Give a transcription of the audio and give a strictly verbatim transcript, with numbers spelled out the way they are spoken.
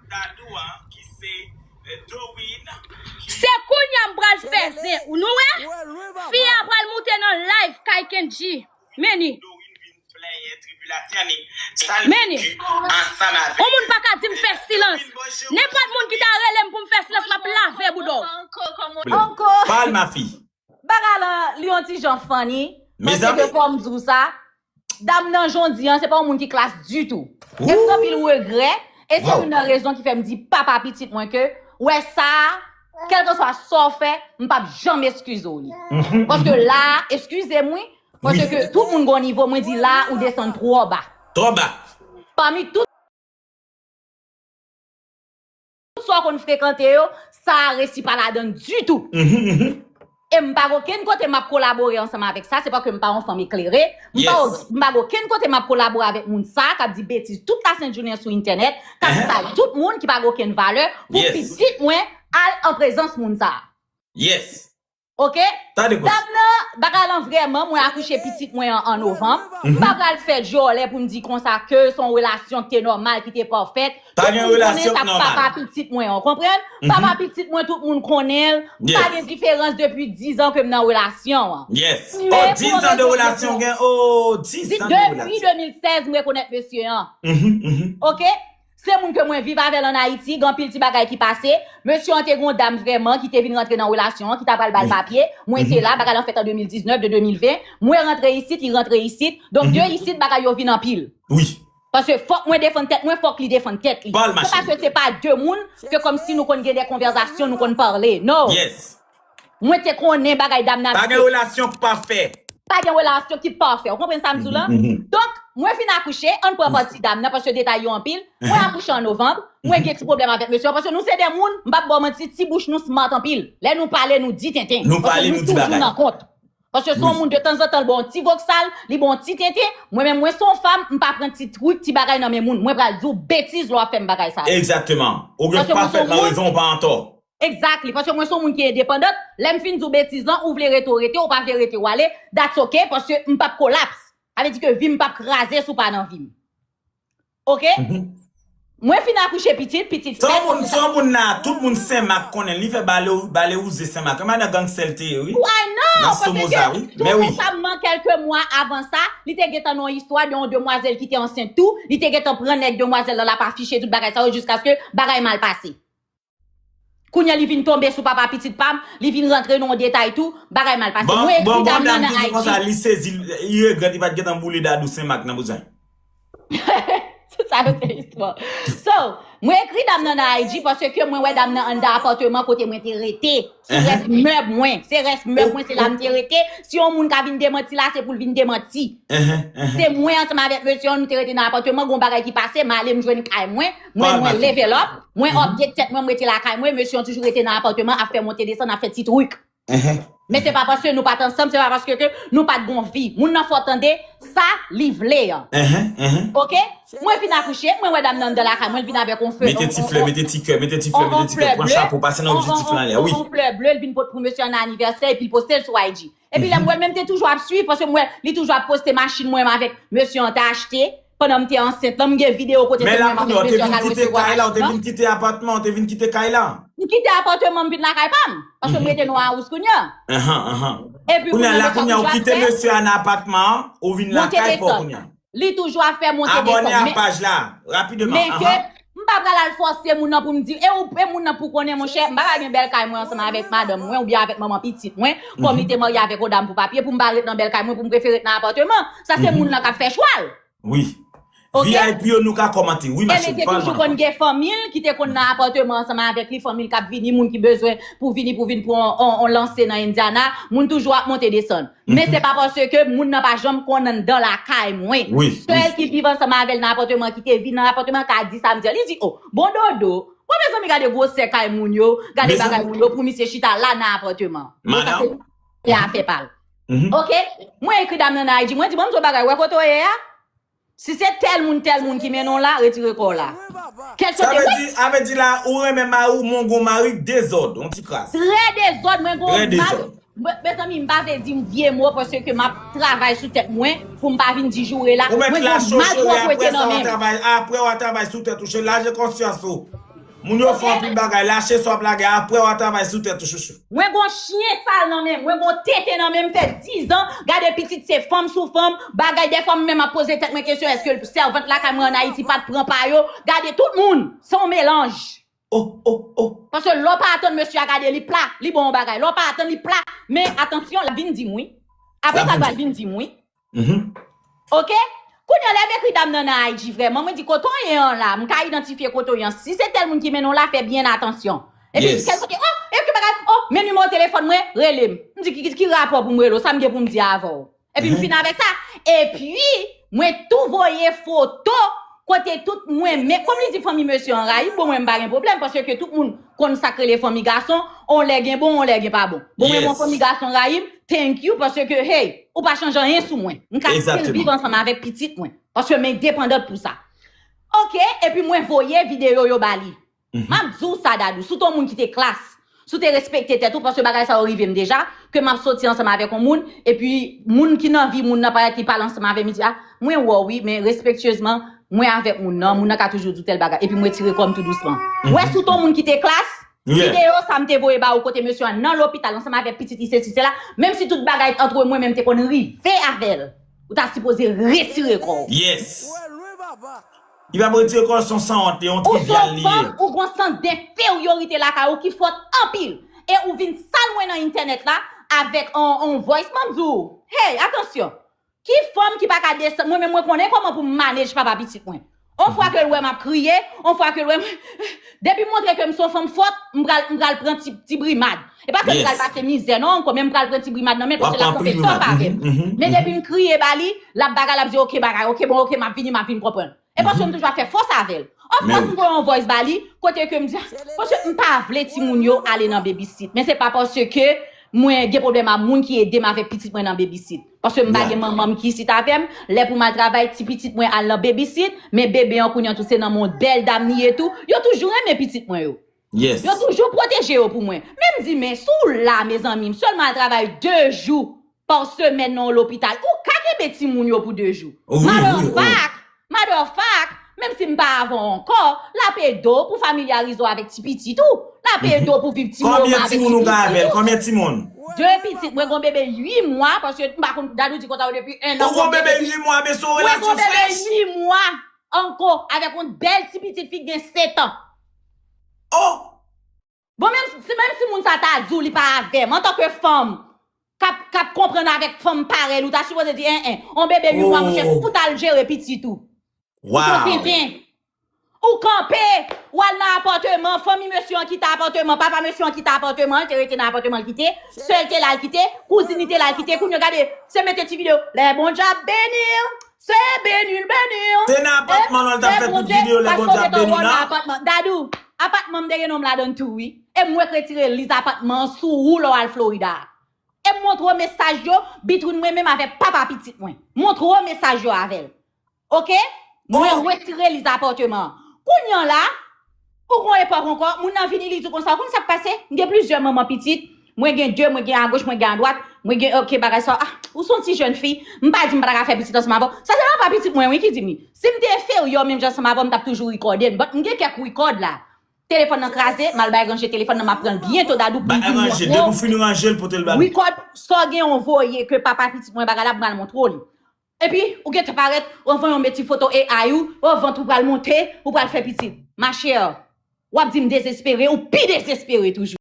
Dadou an ki se Dorine. Se kounye a m pral fè zen. Nou wè? Fi a pral moute nan live kay Kendji. Meni. Meni. On moun pa ka di m fè silans. Nenpòt moun ki ta rele m pou m fè silans, m ap lave bouda w. Pale, ma fille. Bagay la, li yon ti jan funny. Paske fò m di w sa, dam nan jan w di an, se pa yon moun ki klas ditou. E m gen anpil regrè, e se youn nan rezon ki fè m di papa pitit mwen ke, wè sa, kèlkanswa sa w fè, m p ap janm eskize w li. Paske la, eskize m wi, paske tout moun gon nivo, mwen di la, ou desann twò ba. Twò ba. Pami tout sa w konn frekante yo, sa a resi pa ladann ditou. E m pa gen okenn kote m ap kolabore ansanm avèk sa, se paske m pa yon fanm eklere. M pa gen okenn kote m ap kolabore avèk moun sa k ap di betiz tout lasentjounen sou entènèt, k ap sal tout moun ki pa gen okenn valè pou pitit mwen al an prezans moun sa. Yes. Ok? Dam nan, bagay lan vrèman, mwen akouche pitit mwen an an novanm. M pa pral fè djòlè pou m di konsa ke se yon relasyon ki te nòmal, ki te pafèt. Tout moun konnen sa papa pitit mwen an, konprann? Papa pitit mwen, tout moun konnen l. Pa gen diferans depi diz an ke m nan relasyon an. Yes. Oh, diz an de relasyon gen, oh, diz an de relasyon. Depi de mil sèz, m rekonèt mesye an. Ok? Se moun ke mwen viv avè l ann Ayiti, gen anpil ti bagay ki pase. Mesye an te gen yon dam vrèman ki te vin rantre nan relasyon an, ki ta pral ba l papye. Mwen te la, bagay lan fèt an de mil diznèf, de de mil ven. Mwen rantre isit, li rantre isit. Donk, de isit, bagay yo vin anpil. Wi. Paske fòk mwen defann tèt mwen, fòk li defann tèt li. Se paske se pa de moun ke kòmsi nou konn gen de konvèsasyon, nou konn pale. No. Yes. Mwen te konnen bagay dam nan ap. Pa gen relasyon k pafè. Pa gen relasyon ki pafè. Ou konprann sa m di w lan? Donk, mwen fin akouche, ann pran pati dam nan, paske detay yo anpil. Mwen akouche an novanm, mwen gen ti pwoblèm avèk mesye an, paske nou se de moun, m p ap ba w manti, ti bouch nou smart anpil. Lè nou pale, nou di tenten. Nou pale, nou di bagay. Paske se yon moun de tanzantan, l ba w yon ti voksal, li ba w yon ti tenten. Mwen menm, mwen se yon fanm, m pa pran ti trik, ti bagay nan men moun. Mwen pral di w betiz lè w ap fè m bagay sa yo. Egzakteman. Ou gen pafètman rezon, ou pa antò. Exactly, paske mwen se yon moun ki endepandan, lè m fin di w betiz lan, ou vle rete w rete, ou pa vle rete w ale, that's ok, paske m p ap kolaps. Sa vle di ke vi m p ap kraze si w pa nan vi m. Ok? Mwen fin akouche pitit, pitit fèt. Se yon moun, se yon moun la, tout moun Senmak konnen l, li fè bale, bale wouze Senmak. E madan gangstè l te ye, wi. Nan Somoza, wi. Men wi. Tou resaman, kèlke mwa avan sa, li te gentan nan yon istwa de yon demwazèl ki te ansent tou, li te gentan pran nèg demwazèl lan, l ap afiche tout bagay sa yo jiskaske bagay mal pase. Kounye a li vin tonbe sou papa pitit pa m, li vin rantre nan yon detay tou, bagay mal pase. Mwen ekri dam nan nan I G. Li sezi, li regrèt li pa t gentan boule Dadou Senmak nan bouzen. Tout sa yo se istwa. So, mwen ekri dam nan nan I G paske mwen wè dam nan anndan apatman kote mwen te rete. Sou rès mèb mwen. Se rès mèb mwen, se la m te rete. Si yon moun ka vin demanti la, se pou l vin demanti. Se mwen ansanm avèk mesye an, nou te rete nan apatman, gon bagay ki pase, m ale m jwenn kay mwen. Mwen, mwen level up, mwen update tèt mwen, m rete lakay mwen, mesye an toujou rete nan apatman, ap fè monte desann, ap fè ti trik. Men se pa paske nou pa t ansanm, se pa paske ke nou pa t gon vi. Moun nan fò tande sa li vle an. Ok? Mwen vin akouche, mwen wè dam nan anndan lakay mwen, l vin avèk yon fle, mete ti flè, mete ti kè, mete ti flè, mete ti kè, pran chapo, pase nan objektif lan lè, wi. Yon flè ble, l vin pot pou mesye an nan anivèsè, epi l poste l sou I G. Epi lè m wè l, men m te toujou ap swiv, paske m wè li toujou ap poste machin mwen menm avèk mesye an te achte, pandan m te ansent lan, m gen videyo kote se mwen menm avèk mesye an t al resevwa machin lan. Men la kounye a, ou te vin kite kay la, ou te vin kite apatman, ou te vin kite kay la. M kite apatman, m vin lakay pa m, paske m rete nan house kounye a. Epi kounye a, la kounye a, ou kite mesye a nan apatman an, ou vin lakay pa w kounye a. Li toujou ap fè monte desann. Abòne a paj la, rapideman. Men ke m pa pral al fòse moun nan pou m di, e ou, e moun nan pou konnen, monchè, m pa ka gen bèl kay mwen ansanm avèk madanm mwen oubyen avèk manman pitit mwen, kòm li te marye avèk yon dam pou papye, pou m pa ret nan bèl kay mwen, pou m prefere ret nan apatman. Sa se moun nan k ap fè chwa l. Wi. V I P yo, nou ka kòmante. Wi, ma cheri, pale mwen. E men te toujou konn gen fanmi l ki te konn nan apatman ansanm avèk li, fanmi l k ap vini, moun ki bezwen pou vini, pou vin pran yon, yon lanse nan Indiana, moun toujou ap monte desann. Men se pa paske moun nan pa janm konn anndan lakay mwen. Sèl ki viv ansanm avè l nan apatman, ki te vin nan apatman, ka di sa m di an. Li di, o, bon dodo, bon mezanmi, gade gwosè kay moun yo, gade bagay moun yo, pou misye chita la nan apatman. Bon, sa se afè pa l. Ok? Mwen ekri dam nan nan I G, mwen di, ban m di w bagay, wè kote w ye a? Si se tèl moun, tèl moun ki mennen w la, retire kò w la. Kèlswa de. Sa vle di, sa vle di la, ou renmen mari w, men w gon mari dezòd, yon ti kras. Trè dezòd, mwen gon mari. Mezanmi, m pa vle di m vye mo paske m ap travay sou tèt mwen pou m pa vin di joure la. Ou mèt lache w cheri, apre sa w a travay, apre w a travay sou tèt ou cheri, laje konsyans ou. Moun yo fè anpil bagay, lache sa w ap lage, apre w a travay sou tèt ou chouchou. Mwen gon chyen sal nan men m, mwen gon tete nan men m fè dizan, gade pitit se fanm sou fanm, bagay dèfwa m menm ap poze tèt mwen kesyon èske sèvant lakay mwen an Ayiti pa t pran pa yo, gade tout moun, se yon melanj. Oh, oh, oh. Paske lè w pa atann mesye a gade li pla, li bon yon bagay. Lè w pa atann li pla, men atansyon, l ap vin di m wi. Apre sa, l pral vin di m wi. Oke? Kounye a, lè m ekri dam nan nan I G vrèman, mwen di kote w ye an la, m ka idantifye kote w ye an. Si se tèl moun ki mennen w la, fè byen atansyon. Epi si kèl kote, oh, e ki bagay, oh, men nimewo telefòn mwen, rele m. M di ki, ki, ki rapò pou m rele w, sa m gen pou m di avè w. Epi m fin avèk sa. Epi, mwen tou voye foto kote tout mwen, men kòm li di fanmi mesye an rayi, bon, mwen m pa gen pwoblèm, paske tout moun konn sa k rele fanmi gason, on lè gen bon, on lè gen pa bon. Bon, mwen bon fanmi gason rayi m, thank you, paske, hey, ou pa chanje anyen sou mwen. M ka still viv ansanm avèk pitit mwen, paske m endepandant pou sa. Oke, epi mwen voye videyo yo ba li. M ap di w sa, Dadou, si w te yon moun ki te klas, si w te respekte tèt ou, paske bagay sa yo rive m deja, ke m ap soti ansanm avèk yon moun, epi moun ki nan vi moun nan parèt li pale ansanm avè m, li di, ah, mwen wè w wi, men respektyezman, mwen avèk moun nan, moun nan ka toujou di w tèl bagay, epi m retire kò m tou dousman. Ou wè, si w te yon moun ki te klas, videyo sa m te voye ba ou kote mesye an nan lopital ansanm avèk pitit li, sesi, sela, menm si tout bagay antre mwen menm te konn rive avè l, ou ta sipoze retire kò w. Yes. Li pa pou retire kò l, se yon sanwont, li yon trivyal li ye. Ou se yon fanm, ou gon sans denferyorite lakay ou ki fòt anpil. E ou vin sal mwen nan entènèt la avèk on, on voice, m ap di w, hey, atansyon. Ki fanm ki pa ka desann? Mwen menm mwen konnen kòman pou m manage papa pitit mwen. On fwa ke l wè m ap kriye, on fwa ke l wè m, depi m montre ke m se yon fanm fòt, m pral, m pral pran ti, ti brimad. E pa ke m pral pase mizè non, ankò, men m pral pran ti brimad nan men l, paske l ap kanpe tòp avè m. Men depi m kriye ba li, l ap bagay, l ap di, oke bagay, oke bon, oke, m ap vini, m ap vin konprann. E paske m toujou ap fè fòs avè l. Of course, m voye yon voice ba li, kote ke m di, ah, paske m pa vle timoun yo ale nan babysit. Men se pa paske mwen gen pwoblèm a moun ki ede m avèk pitit mwen nan babysit. Paske m pa gen manman m ki isit avè m. Lè pou m al travay, ti pitit mwen al nan babysit, men bebe an kounye an tou se nan men yon bèl dam li ye tou. Yo toujou renmen pitit mwen yo. Yo toujou pwoteje yo pou mwen. Men m di, men si w la, mezanmi, m sèlman al travay de jou pa semèn nan yon lopital, ou ka kenbe timoun yo pou de jou. Matter of fact, matter of fact, menm si m pa avè w ankò, l ap ede w pou familyarize w avèk ti pitit ou. L ap ede w pou viv ti moman avèk ti pitit ou. Konbyen timoun ou gen avè l? Konbyen timoun? De pitit. Mwen gon bebe uit mwa, paske m pa konn, Dadou di konsa yo depi en an. Ou gon bebe uit mwa, men se yon relasyon frèch. Mwen gon bebe uit mwa ankò, avèk yon bèl ti pitit fi ki gen sèt an. Oh! Bon, menm si, menm si moun sa ta di w li pa avè m, antanke fanm k ap, k ap konprann avèk fanm parèy li, ou ta sipoze di, en, en, on bebe uit mwa, monchè, fout al jere pitit ou. Ou se yon tenten. Ou kanpe, ou al nan apatman, fanmi mesye an kite apatman, papa mesye an kite apatman, li te rete nan apatman, li kite, sè l te la, l kite, kouzin li te la, l kite, kounye a gade, se mete ti videyo, lè Bondye ap beni w, se beni l beni w. Se nan apatman lan l t ap fè tout videyo lè Bondye ap beni l lan. Dadou, apatman m te gen non m ladan l tou wi. E m wè k retire lis apatman an sou ou lè w al Florida. E m montre w mesaj yo, bitwin mwen menm avèk papa pitit mwen. Montre w mesaj yo avè l. Oke? Mwen retire lis apatman an. Kounye an la, ou gon epòk ankò, moun nan vini li di w konsa, ou konn sa k pase? M gen plizyè manman pitit. Mwen gen de, mwen gen agoch, mwen gen adwat, mwen gen, oke, bagay sa, ah, ou se yon ti jèn fi, m pa di m pa ta ka fè pitit ansanm avè w. Sa se papa pitit mwen wi ki di m li. Si m te enferyè menm jan ansanm avè w, m t ap toujou rikòde l. But m gen kèk rikòd la. Telefòn nan kraze, m al bay ranje telefòn nan, m ap pran l byento, Dadou, pou m vin montre w. Bay ranje, depi w fin ranje l, pote l ba nou. Rikòd, sa w gen yon voye ke papa pitit mwen bagay la, m al montre w li. Epi, ou gentan parèt, ou anvan yon meti foto A I ou, ou vant ou pral monte, ou pral fè pitit. Ma chère, w ap di m dezespere, ou pi dezespere toujou.